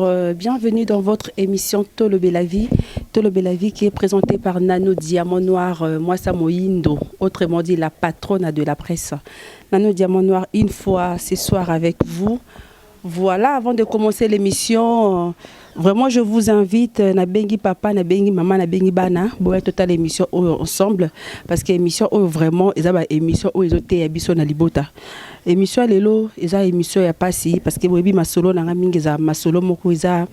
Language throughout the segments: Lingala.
Bienvenue dans votre émission Tolobela Vie. Tolobela Vie qui est présentée par Nano Diamant Noir, Mwasa Moindo, autrement dit la patronne de la presse. Nano Diamant Noir, une fois ce soir avec vous. Voilà, avant de commencer l'émission, vraiment je vous invite, nabengi papa, nabengi maman, nabengi bana, boya totala émission ensemble, parce que émission vraiment, eza ba émission oyo ezoteya biso na libota. Émission ya lelo eza émission ya pasi, parce que boyebi masolo na nga mingi eza masolo moko eza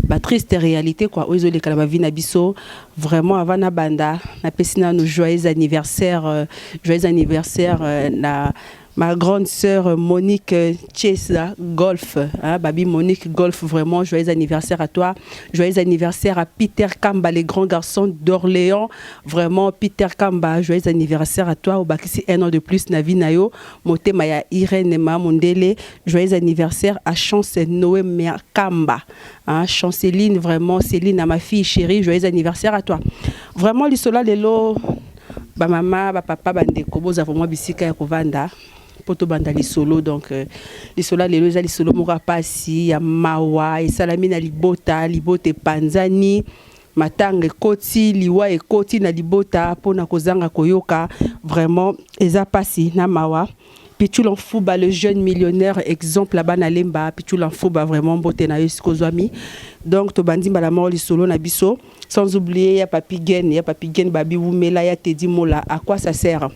ba triste réalité quoi, oyo ezoleka na ba vie na biso. Vraiment, avant na banda, napesi nano joyeux anniversaire, joyeux anniversaire na ma grande sœur Monique Chesa Golf, hein, Babi Monique Golf, vraiment joyeux anniversaire à toi. Joyeux anniversaire à Peter Kamba, les grands garçons d'Orléans. Vraiment, Peter Kamba, joyeux anniversaire à toi. Obakisi un an de plus, na vie na yo. Motema ya Irène Mamondele. Joyeux anniversaire à Chance Noé Kamba. Hein, Chanceline, vraiment, Céline, à ma fille chérie, joyeux anniversaire à toi. Vraiment, lisolo lelo, ba maman, ba papa, bandeko, boza vraiment bisika ya kovanda po tobanda lisolo. Donc lisolo lelo eza lisolo moko ya pasi, ya mawa, esalami na libota. Libota epanzani, matanga ekoti, liwa ekoti na libota mpona kozanga koyoka. Vraiment eza pasi na mawa. Pichula Mfuba, le jeune millionnaire, exemple bana Lemba. Pichula Mfuba, vraiment mbote na yo esika ozwami. Donc tobandi mbala moko lisolo na biso, sans oublier ya Papi Gen, ya Papi Gen, babi wumela, ya Tedi Mola. À quoi ça sert?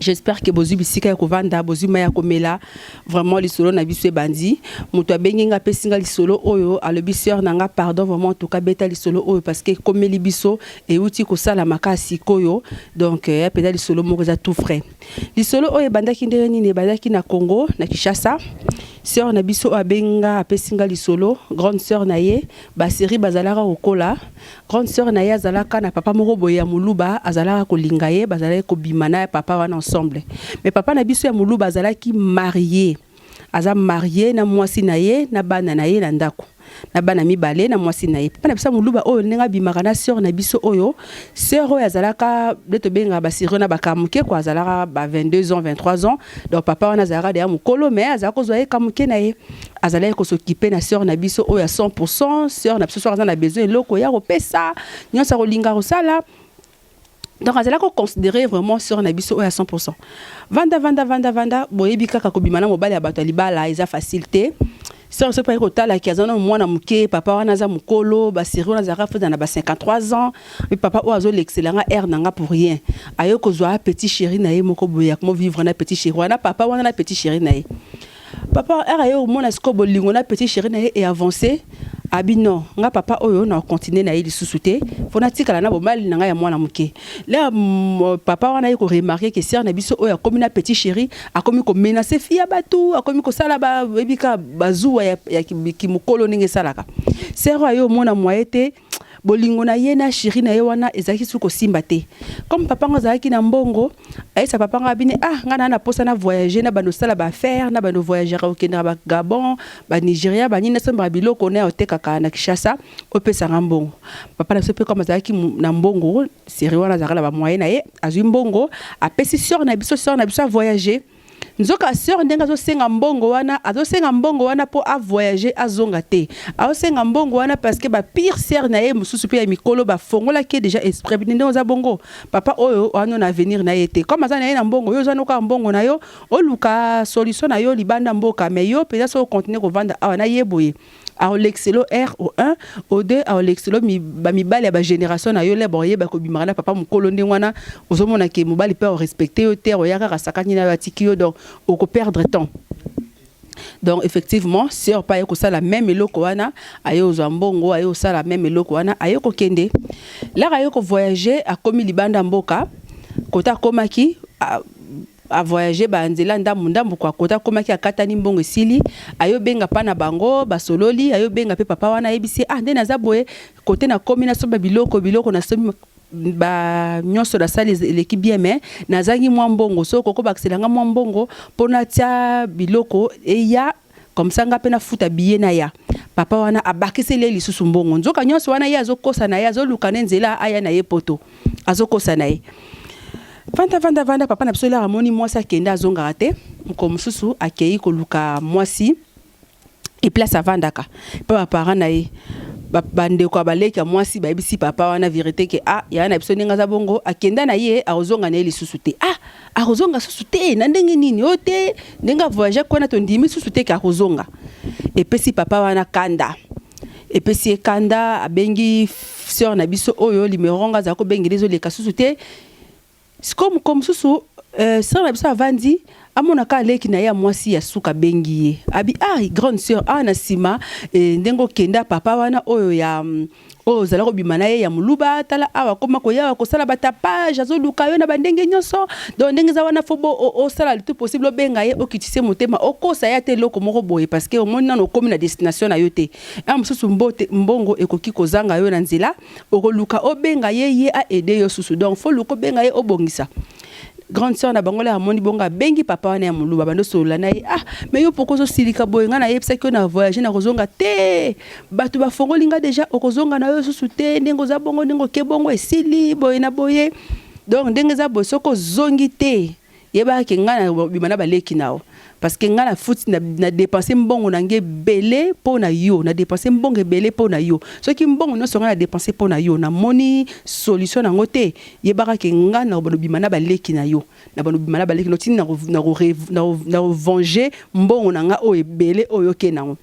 J'espère que bozwi bisika ya kovanda, bozwi mai ya komela. Vraiment lisolo na biso ebandi. Moto abengi nga, apesi nga lisolo oyo, alobi: "Sœur na nga, pardon, vraiment, toka beta lisolo oyo parce que ekomeli biso, euti kosala makasi sikoyo." Donc ya mpenza lisolo moko eza tout frais. Lisolo oyo ebandaki ndenge nini? Ebandaki na Congo, na Kinshasa. Sœur na biso oyo abengi nga, apesi nga lisolo, grande sœur na ye, basérie bazalaka kokola. Grande sœur na ye azalaka na papa moko boye ya moluba, azalaka kolinga ye, bazalaki kobima na papa wana ensemble. Mais papa na biso ya moluba azalaki marié, aza marié na mwasi na ye, na bana na ye na ndako, na bana mibale na mwasi na ye. Papa na biso ya moluba oyo, ndenge abimaka na sœur na biso oyo, sœur oyo azalaka nde tobengaka basérie na bakamoke quoi, azalaka ba 22 ans, 23 ans. Donc papa wana azalaka deya mokolo, mais azalaka kozwa ye kamoke na ye, azalaki kos'occuper na sœur na biso oyo ya 100. Sœur na biso soki aza na besoin eloko ya kopesa, nyonso akolinga kosala. Donc azalaki koconsidérer vraiment sœur na biso oyo ya 100. Vanda, vanda, vanda, vanda, boyebi kaka kobima na mobali ya bato ya libala eza facile te. Sœur so mpe kotalaki aza na mwana moke, papa wana aza mokolo, basérie wana azalaka feza na ba 53 ans. Mais papa oyo azolekisela nga aire na nga pour rien. Aye kozwa petit chéri na ye moko boye, akoma vivre na petit chéri wana. Papa wana na petit chéri na ye, papa ere aye omona sikoyo bolingo na petit chéri na ye e avance, abi: "Non, nga papa oyo na continue na ye lisusu te, fo natikala na bomali na ngai ya mwana moke." Le papa wana ye koremarquer ke sœur na biso oyo akomi na petit chéri, akomi komenacer fille ya bato, akomi kosala bayebi kaka bazuwa ya kimokolo ndenge esalaka. Sœur oyo aye omona moye te, bolingo na ye na chéri na ye wana ezalaki soki kosimba te. Comme papa ngo azalaki na mbongo, ayesa papa ngo abini: "Ah, ngai na posa na voyage, na bando osala baaffaire, na bando voyagera, okendaka bagabon, banigeria, banini, nasombaka biloko na ya otekaka na Kinshasa, opesanga mbongo." Papa na biso mpe, comme azalaki na mbongo, série wana azalaka na bamoyen na ye, azwi mbongo, apesi sœur na biso. Sœur na biso avoyage. Nzoka sœur, ndenge azosenga mbongo wana, azosenga mbongo wana mpo avoyage azonga te. Azosenga mbongo wana parce que bapire sœur na ye mosusu mpe ya mikolo bafongolaki ye déjà esprit: "Ndenge oza bongo, papa oyo wana na avenir na ye te. Comme aza na ye na mbongo, yo oza noka mbongo na yo, oluka solution na yo libanda mboka. Mais yo mpenza, soki ocontinue kovanda awa na ye boye, aolekiselo r o 1 o 2, aolekiselo bamibali ya bagénération na yo. Le boyeba kobimaka na papa mokolo ndenge wana, ozomona ke mobali mpe orespecte yo te, oya kaka sakani na yo, atiki yo, donc okoperdre temps." Donc effectivement, sœur pa aye kosala même eloko wana, aye kozwa mbongo, aye kosala même eloko wana, aye kokende. Lere aye kovoyage, akomi libanda mboka. Kota akomaki, avoyage banzela ndambu ndambu kwa kota akomaki, akatani, mbongo esili. Ayobenga mpa na bango, basololi. Ayobenga mpe papa wana, ayebisi: "Ah, nde naza boye, kote nakomi, nasomba biloko, biloko nasombi ba nyonso nasali eleki bien, mais nazangi mwa mbongo. Soki okokobakisela nga mwa mbongo mpo natia biloko eya, comme ça nga mpe nafuta billet na ya." Papa wana abakiseli ye lisusu mbongo. Nzoka nyonso wana ye azokosa na ye, azoluka ne nzela aya na ye poto, azokosa na ye. Vanda, vanda, vanda, papa na biso elaka amoni mwasi akende, azongaka te. Mokolo mosusu akei koluka mwasi. E place avandaka mpe baparent na ye, bandeko ya baleki ya mwasi bayebisi papa wana vérité ke ah, yaya na biso ndenge aza bongo, akenda na ye, akozonga na ye lisusu te. Ah, akozonga susu te na ndenge nini? Oyo te, ndenge avoyage kuna, tondimi susu te ke akozonga. Epesi papa wana kanda, epesi ye kanda. Abengi sœur na biso oyo, numéro nga azala kobengela ezoleka susu te. Sikoyo moko mosusu, sœur na biso avandi, amonaka aleki na ye ya mwasi ya suka abengi ye, abi: "Ah, grande sœur, awa na nsima ndenge okenda, papa wana oyo ya oyo ozala kobima na ye ya moluba, tala awa akoma koya kosala batapage, azoluka yo na bandenge nyonso. Donc ndenge eza wana, faut bo osala le tout possible, obenga ye, okitise motema, okosa ye ate eloko moko boye, parce que omoni nano okomi na destination na yo te. A mosusu mbongo ekoki kozanga yo na nzela, okoluka obenga ye, ye aide yo susu. Donc faut luka obenga ye, obongisa." Grande sœur na bango la amoni bongo, abengi papa wana ya moluba, bando solola na ye: "Ah, mais yo poko ozosilika boye? Ngai nayebisaki yo na voyage, na kozonga te. Bato bafongoli nga déjà, okozonga na yo susu te. Ndenge oza bongo, ndenge oke bongo, esili boye na boye. Donc ndenge eza boye, soki ozongi te, yebaka ke ngai na bima na baleki na yo, parce que ngai nafuti na dépense mbongo na ngai ebele mpo na yo, na dépense mbongo ebele mpo na yo. Soki mbongo nyonso ngai na dépense mpo na yo, namoni solution nango te, yebaka ke ngai na bima na baleki na yo, na bino bima na baleki notini na kovenger mbongo na ngai oyo ebele oyo oke nango."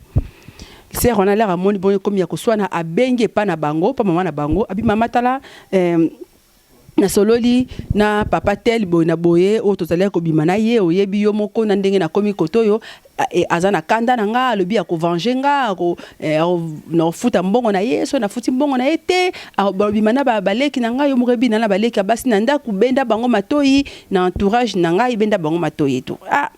Sœur wana lere amoni bongo, ekomi ya koswana. Abengi epa na bango, mpa mama na bango, abi: "Mama, tala, nasololi na papa tel boye na boye oyo tozalaki kobima na ye. Oyebi yo moko na ndenge nakomi kote oyo, aza na kanda na nga, alobi akovenger nga, na kofuta mbongo na ye. So nafuti mbongo na ye te, balobima na baleki na ngai. Yo moko ebina na baleki ya basi na ndako, benda bango matoi na entourage na ngai, benda bango matoi eto." Ah,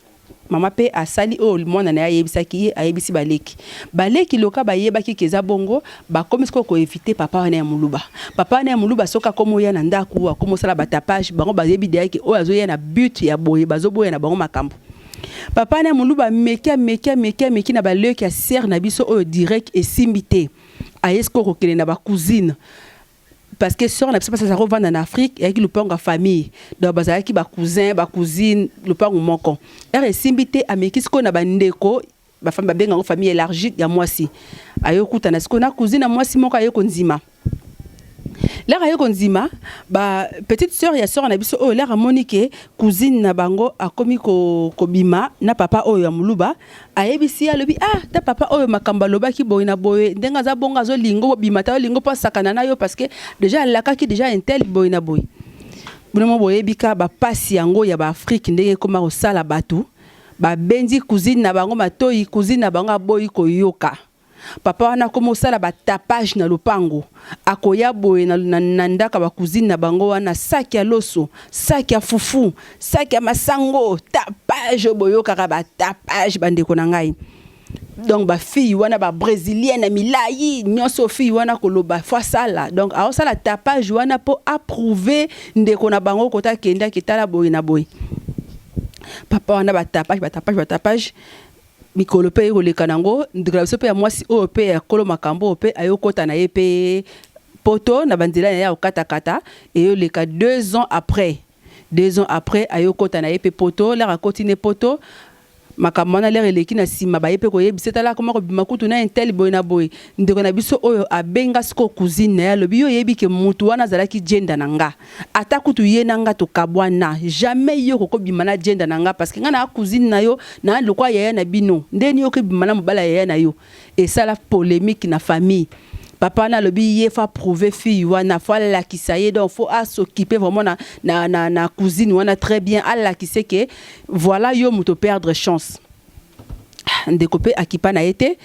mama mpe asali oyo mwana na ye ayebisaki ye, ayebisi baleki. Baleki loka bayebaki ke eza bongo, bakomi sikoyo koéviter papa wana ya moluba. Papa wana ya moluba, soki akomi oya na ndako, akomi osala batapage, bango bayebi deya ke oyo azoya na but ya boye, bazoboya na bango makambo. Papa wana ya moluba ameki, ameki, ameki, ameki na baleki ya sœur na biso oyo direct, esimbi te. Aye sikoyo kokende na bacousine, parce que sœur na biso mpasi azalaki kovanda na Afrique, eyaki lupango ya famille, donc bazalaki bacousin, bacousine, lupango moko. Ere esimbi te, ameki sikoyo na bandeko bafamille, babenga yango famille élargie ya mwasi. Aye kokutana sikoyo na cousine ya mwasi moko, aye kondima. Lere aye kondima, ba petite sœur ya sœur na biso oyo, lere amoni ke cousine na bango akomi kobima na papa oyo ya moluba, ayebisi ye, alobi: "Ah, ta papa oyo, makambo alobaki boye na boye, ndenge aza bongo, azolinga bobima ta, olingo mpo asakana na yo, parce que déjà alakaki déjà un tel boye na boye." Bino mo boyebi ka bapasi yango ya baAfrike, ndenge ekóma kosala bato. Babendi cousine na bango matoi, cousine na bango aboyi koyoka. Papa wana akómi osala batapage na lopango. Akoya boye na ndako ya bacousine na bango wana, saki ya loso, saki ya fufu, saki ya masango, tapage. Boyokaka batapage, bandeko na ngai. Donc bafille wana, babrésilienne na milai nyonso, fille wana koloba faut asala, donc aosala tapage wana mpo aprouver ndeko na bango kota akendaki, tala boye na boye. Papa wana, batapage, batapage, batapage. Mikolo mpe ekoleka nango, ndeko na biso mpe ya mwasi oyo mpe ya kolo makambo oyo mpe ayokɔta na ye mpe poto na banzela na ye ya kokatakata. Eyoleka 2 ans après, 2 ans après, ayokɔta na ye mpe poto. Lere akoti ne poto, makambo wana lere eleki na nsima, baye mpe koyebisa: "Tala, akoma kobima kutu na un tel boye na boye." Ndeko na biso oyo abenga sikoyo cousine na ye, alobi: "Yo oyebi ke mutu wana azalaki jenda na nga, ata kutu ye na nga tokabwana, jamais yo kokobima na jenda na nga, parce que nga na cousine na yo, na lokwa yaya na bino. Ndeni yo okobima na mobali ya yaya na yo?" Esala polémique na famille. Papa wana alobi ye faut prouver fille wana, faut alakisa ye, donc faut as'occuper vraiment na cousine wana très bien, alakise ke voilà, yo moto perdre chance. Ndeko mpe akipa na ye te.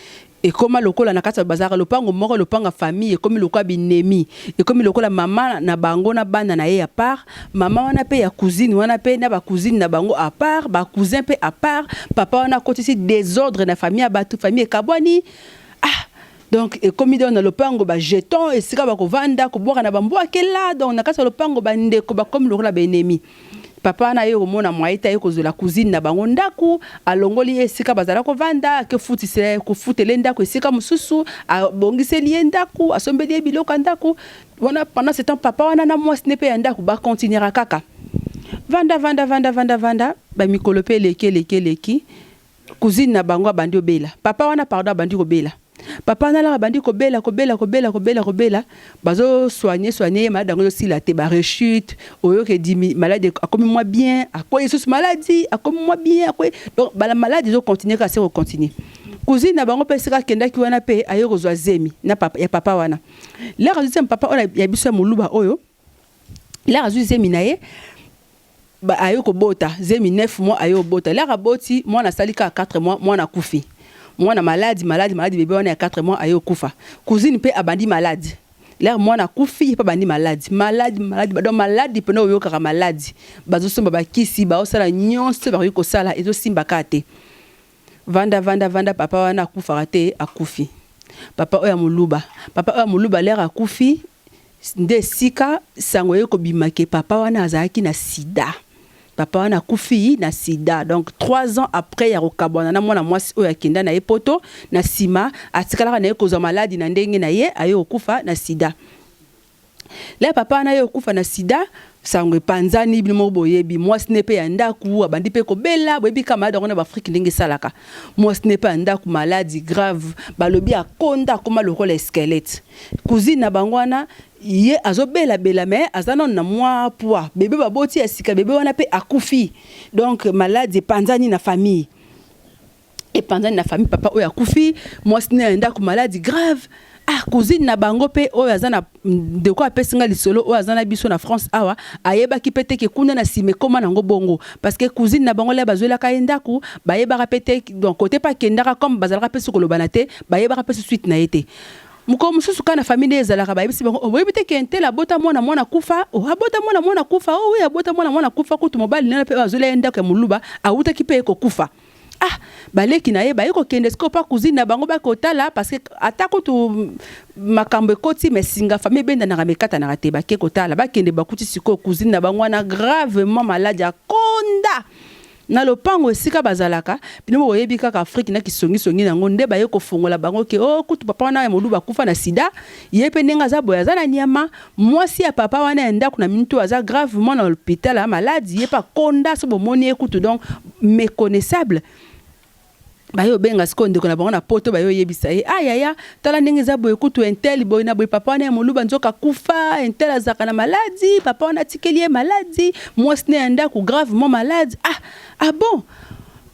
Ekóma lokola na kati ya bazalaka lopango moko, lopango ya famille, ekómi lokola binemi, ekómi lokola mama na bango na bana na ye à part, mama wana mpe ya cousine wana mpe na bacousine na bango à part, bacousin mpe à part. Papa wana akotisi désordre na famille ya bato, famille ekabwani. Ah, donc ekomi donc na lopango bajeton, esika bakovanda, kobwaka na bambwakela. Donc na kati ya lopango, bandeko bakomi lokola baennemi. Papa wana ye komona mwaye te, aye kozwela cousine na bango ndako, alongoli ye esika bazala kovanda, ake kofutela ye ndako esika mosusu, abongiseli ye ndako, asombeli ye biloko ya ndako wana. Pendant ce temps, papa wana na mwasi ne mpe ya ndako bakontinuera kaka vanda, vanda, vanda, vanda, vanda. Bamikolo mpe eleki, eleki, eleki. Cousine na bango abandi obela, papa wana, pardon, abandi kobela. Papa wana alaka, abandi kobela, kobela, kobela, kobela, kobela. Bazosoigner, soigner ye, maladi yango ezosila te. Barechute, oyoka edimi maladi, akomi mwa bien, akwei lisusu maladi, akomi mwa bien, akwei. Donc bala maladi ezocontinuer kaka se kocontinuer. Cousine na bango mpe, esika akendaki wana mpe, aye kozwa zemi na papa, ya papa wana. L'heure azwi zemi, papa oyo ya biso ya moluba oyo, l'heure azwi zemi na ye, aye kobota zemi 9 mois, aye kobota. L'heure aboti mwana, asali kaka 4 mois, mwana akufi. Mwana maladi, maladi, maladi. Bebe wana ya 4 mois aye kokufa. Cousine mpe abandi maladi. L'heure mwana akufi, ye mpe abandi maladi, maladi, maladi. Donc maladi mpena oyokaka maladi, bazosomba bakisi, baosala nyonso bakoki kosala, ezosimba kaka te. Vanda, vanda, vanda, papa wana akufaka te, akufi. Papa oyo ya moluba, papa oyo ya moluba, l'heure akufi nde esika sango ye kobima ke papa wana azalaki na sida. Papa wana akufi na sida. Donc 3 ans après ya kokabwana na mwana mwasi oyo akenda na ye Poto, na nsima atikalaka na ye kozwa maladi na ndenge na ye, aye kokufa na sida. Le papa wana ye kokufa na sida, sango epanzani. Bino moko boyebi, mwasi ne mpe ya ndako abandi mpe kobela. Boyebi ka maladi yango na baAfrike ndenge esalaka. Mwasi ne mpe ya ndako, maladi grave, balobi akonda, akóma lokola squelette. Cousine na bango wana, ye azobelabela, me aza nano na mwa poids. Bebe baboti ya sika, bebe wana mpe akufi. Donc maladi epanzani na famille, epanzani na famille. Papa oyo akufi, mwasi ne ya ndako maladi grave. Ah, cousine na bango mpe oyo aza na ndeko apesi nga lisolo, oyo aza na biso na France awa, ayebaki mpe te ke kuna na nsima ekóma nango bongo, parce que cousine na bango le bazwelaka ye ndako, bayebaka mpe te. Donc kote mpe akendaka, comme bazalaka mpe soki kolobana te, bayebaka mpe suite na ye te. Mokolo mosusu kaka na famille nde ezalaka, bayebisi bango: oh, boyebi te ke un tel abota mwana, mwana kufa? Oh, abota mwana, mwana kufa? Oh, oui, abota mwana, mwana kufa. Kutu mobali nana mpe oyo azwela ye ndako ya moluba awutaki mpe ye kokufa. Ah, baleki na ye baye kokende sikoyo mpa cousine na bango, bakotala, parce que ata kutu makambo ekoti, me singa famille ebendanaka, mekatanaka te. Bake kotala, bakende, bakuti sikoyo cousine na bango wana gravement maladi, akonda na lopango esika bazalaka. Bino boyebi kaka Afrike na kisongisongi yango nde baye kofongola bango ke o oh, kutu papa wana ya moluba akufa na sida. Ye mpe ndenge aza boye, aza na nyama. Mwasi ya papa wana ya ndako na minute oyo aza gravement na hôpital ya maladi, ye mpe akonda. So bomoni ye kutu, donc méconnaissable. Baye obenga sikoyo ndeko na bango na Poto, baye oyebisa ye: ah yaya, tala ndenge eza boye, kutu un tel boye na boye, papa wana ya moluba nzoka kufa, un tel azalaka na maladi, papa wana atikeli ye maladi, mwasi ne ya ndako gravement malade. Ah, ah bon.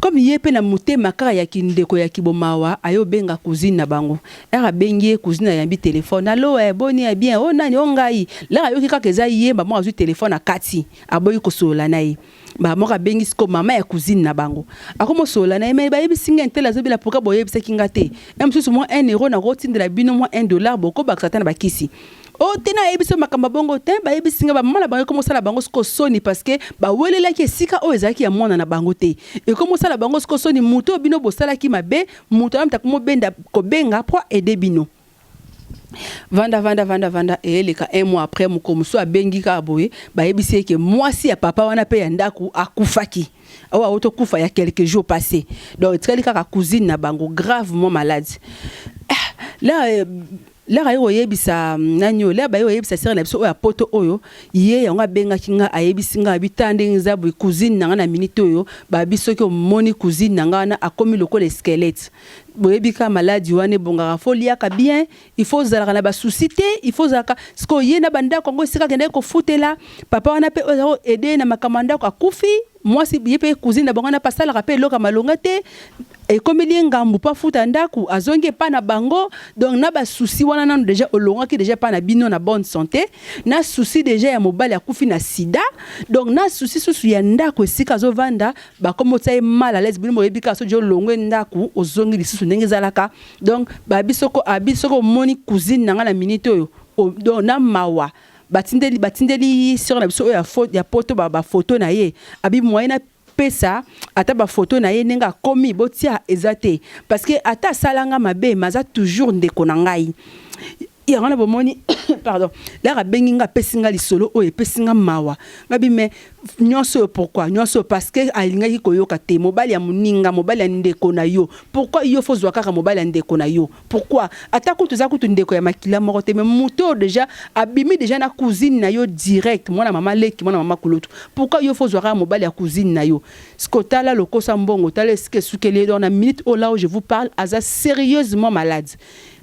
Comme ye mpe na motema kaka ya kindeko ya kibomawa, aye obenga cousine na bango. Ere abengi ye, cousine ayambi telefone: "Allo, eh, boni ya bien? O nani? O ngai." L'heure ayoki kaka eza ye, mama azwi telefone akati, aboyi kosolola na ye. Moko abengi sikoyo mama ya cousine na bango, akomosolola na ye: "Me bayebisi nga un tel azobela, pourquoi boyebisaki nga te? Ya mosusu mwa 1 euro nakotindela bino, mwa 1 dollar, bokobakisa ata na bakisi." O te, nayebi so makambo bongo te, bayebisi nga. Bamama na bango ekomosala bango siko soni, parce que bawelelaki esika oyo ezalaki ya mwana na bango te. Ekomosala bango siko soni. Moto oyo bino bosalaki mabe, moto wana mutu akomobenda kobenga po aider bino. Vanda, vanda, vanda, vanda, eyeleka. Un mois après, mokolo mosusu abengi kaka boye, bayebisi ye ke mwasi ya papa wana mpe ya ndako akufaki, oyo auti okufa ya quelques jours passé. Donc etikali kaka cousine na bango gravement malade. Ah, là l'heure aye koyebisa nani oyo, l'heure baye koyebisa sœur na biso oyo ya Poto oyo, ye yango abengaki nga, ayebisi nga, abi: "Tala ndenge eza boye, cousine na nga na minute oyo, babi soki omoni cousine na nga wana, akomi lokola squelette. Boyebi kaka maladi wana ebongaka, faut liaka bien, il faut ozalaka na basusi te, il faut ozalaka." Sikoyo ye na bandako yango esika akendaki kofutela, papa wana mpe oyo aide na makambo ya ndako akufi. Mwasi ye mpe, cousine na bango wana mpe asalaka mpe eloko ya malonga te, ekomeli ye ngambu mpo afuta ndako, azongi epai na bango. Donc na basusi wana nano déjà olongwaki déjà epai na bino na bonne santé, na susi déjà ya mobali akufi na sida, donc na susi susu ya ndako esika azovanda, bakomi otia ye mal à l'aise. Bino boyebi kaka soki olongwe ndako, ozongi lisusu ndenge ezalaka. Donc babi soko, abi soki omoni cousine na nga na minute oyo, donc na mawa, batindeli sœur na biso oyo ya Poto bafoto na ye. Abi moyen na pesa ata bafoto na ye ndenge akomi, botia eza te, parce que ata asalanga mabe, mais aza toujours ndeko na ngai. Yango wana bomoni, pardon, lere abengi nga, apesi nga lisolo oyo epesi nga mawa. Ngabi mais nyonso oyo pourquoi? Nyonso oyo parce que alingaki koyoka te mobali ya moninga, mobali ya ndeko na yo. Pourquoi yo faut zwa kaka mobali ya ndeko na yo? Pourquoi? Ata kutu eza kutu ndeko ya makila moko te, mais moto oyo déjà abimi déjà na cousine na yo direct, mwana mama leki, mwana mama kulutu. Pourquoi yo faut zwa kaka mobali ya cousine na yo? Siko tala lokosa mbongo, tala esika esukeli ye. Donc na minute oyo, là où je vous parle, aza sérieusement malade,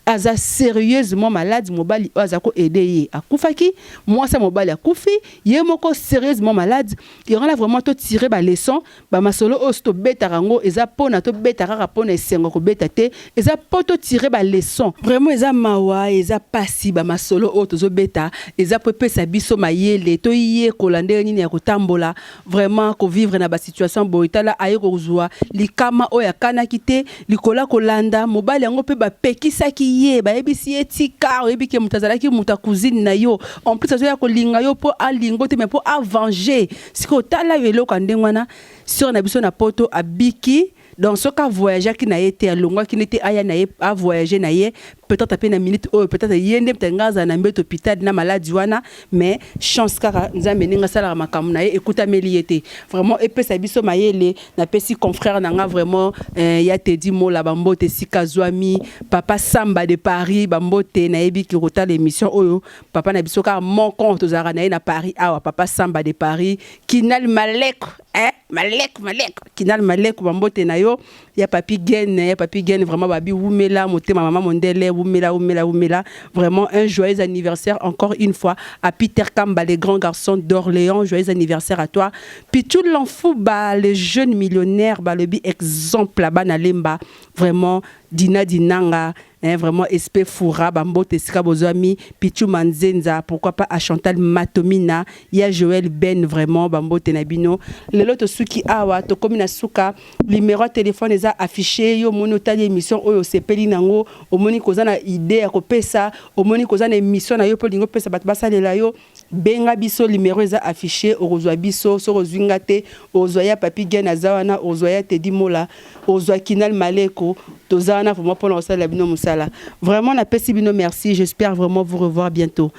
aza sérieusement malade. Mobali oyo aza koaider ye akufaki, mwasi ya mobali akufi, ye moko sérieusement malade. Yango wana vraiment totirer baleçon. Bamasolo oyo so tobetaka yango, eza mpona tobeta kaka mpona esengo kobeta te, eza mpo totirer baleçon. Vraiment eza mawa, eza pasi. Bamasolo oyo tozobeta eza mpo epesa biso mayele, toyekola ndenge nini ya kotambola, vraiment kovivre na basituation boye. Tala, aye kozwa likama oyo akanaki te likolo ya kolanda mobali yango. Mpe bapekisaki ye, bayebisi ye: tika, oyebi ke moto azalaki moto ya cousine na yo, en plus azoya kolinga yo mpo alingo te, mais mpo avenger. Sikoyo tala yo eloko ya ndenge wana. Sœur na biso na Poto abiki. Donc soki avoyageaki na ye te, alongwaki nde te, aya na ye, avoyage na ye, peut-être ape na minute oyo, peut-être ye nde moto nga azala na mbeto hôpital na maladi wana. Mais chance kaka Nzambe ndenge asalaka makambo na ye, ekutameli ye te. Vraiment epesa biso mayele. Napesi confrère na nga vraiment ya Tedi Mola bambote esika azwami, papa Samba de Paris bambote. Nayebi ki kotala émission oyo, papa na biso kaka moko tozalaka na ye na Paris awa, papa Samba de Paris. Kinal Malek, eh? Malek, Malek, Kinal Malek, bambote na yo. Ya Papi Gen, ya Papi Gen, vraiment babi wumela, motema mama mondele, wumela, wumela, wumela. Vraiment un joyeux anniversaire encore une fois à Peter Kamba, le grand garçon d'Orléans. Joyeux anniversaire à toi. Pichou Lanfouba, le jeune millionnaire, balobi exemple là-bas na Lemba. Vraiment Dina Dinanga, hein, vraiment SP Foura, bambote esika bozwami, Pichou Manzenza, pourquoi pas à Chantal Matomina, ya Joël Ben, vraiment bambote na bino. Lelo tosuki awa, tokomi na suka. Numéro ya téléphone eza affiché. Yo omoni, otali émission oyo, osepeli nango, omoni koza na idée ya kopesa, omoni koza na émission na yo mpo olingi opesa bato basalela yo, benga biso, numéro eza affiché, okozwa biso. Soki ozwi nga te, ozwa ya Papi Gen aza wana, ozwa ya Tedi Mola, ozwa Kinal Maleko. Toza wana vraiment mpona kosalela bino mosala. Vraiment napesi bino merci, j'espère vraiment vous revoir bientôt.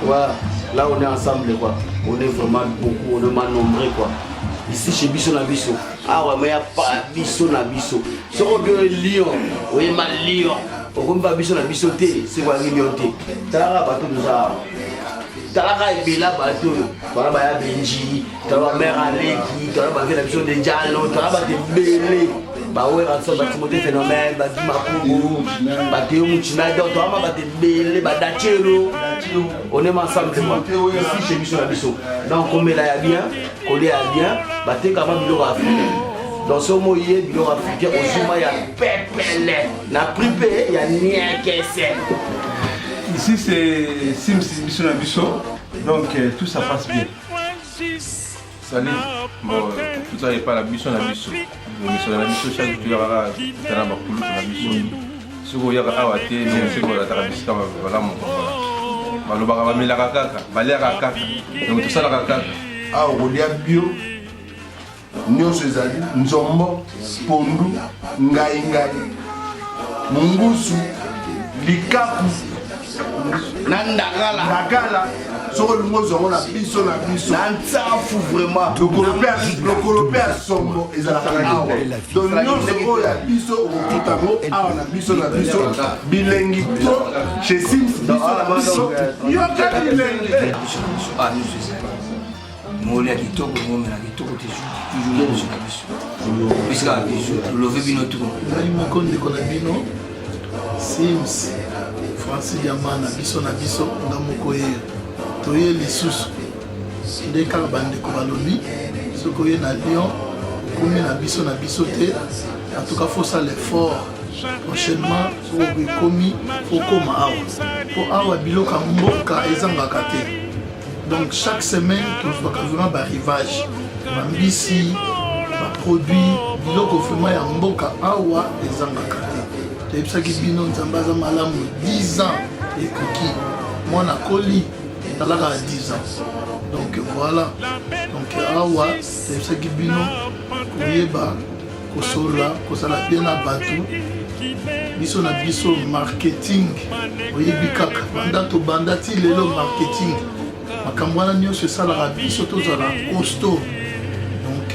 Voilà, là on est ensemble quoi. On est vraiment beaucoup, on est mal nombreux quoi. Ici chez biso na biso. Ah ouais, mais y a pas biso na biso. Soko bien lion, oyema lion. Okomi ba biso na biso te, c'est quoi lion te. Talaka bato toza. Talaka ebela bato oyo. Tala ba ya Benji, tala ba mère Aleki, tala ba na biso de Diallo, tala ba ebele. Bawera so, batimote phénomène, badima kungu, bateo muchina, donc toama bato ebele, badachero. On est ensemble quoi, ici chez biso na biso. Donc komela ya bien, kolia ya bien, batekama biloko africain. Donc so moi ye biloko africain, ozuma ya pepele na prix mpe ya niekese. Ici c'est Sims biso na biso, donc tout ça passe bien. Salut. Bon, tout ça epa na biso na biso. Misolo na biso chaque jour kaka tala bakulutu na biso. Soki oyaka awa te, soki olataka bisika malamu, balobaka, bamelaka kaka, baliaka kaka, donc tosalaka kaka. Awa okolia bio, nyonso ezali: nzombo, pondu, ngai ngai, mungusu, likaku na ndakala. Ndakala. Soki olingi ozwango na biso na biso. Na ntsafu vraiment. Lokolo mpe ya sombo ezalaka awa. Donc nyonso oyo ya biso okokuta yango awa na biso na biso. Bilengi to chez Sims, biso na biso, yoka bilengi. Ah, nyonso ezali molia kitoko, momela kitoko, toujours na biso na biso. Bisika biso tolove bino tu. Ngai moko ndeko na bino Sims Francis Diama na biso na biso. Nga moko ye toye lisusu nde kaka bandeko balobi, soki oye na Lyon, okomi na biso na biso te, en tout cas fosala effort. Prochainement soki ekomi, fokoma awa, mpo awa biloko ya mboka ezangaka te. Donc chaque semaine tozwaka vraiment barivage, bambisi, baproduit, biloko vraiment ya mboka awa ezangaka te. Toyebisaki bino, Nzambe aza malamu. 10 ans ekoki, mwana akoli. Talaka ya 10 ans. Donc voilà. Donc awa toyebisaki bino koyeba kosolola, kozala bien na bato, biso na biso marketing oyebi kaka banda tobanda ti lelo marketing makambo wana nyonso esalaka biso tozala costaud. Donc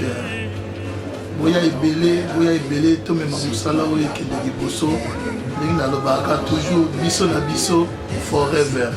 boya ebele, boya ebele, tomema mosala oyo ekende liboso. Ndenge nalobaka toujours, biso na biso forever.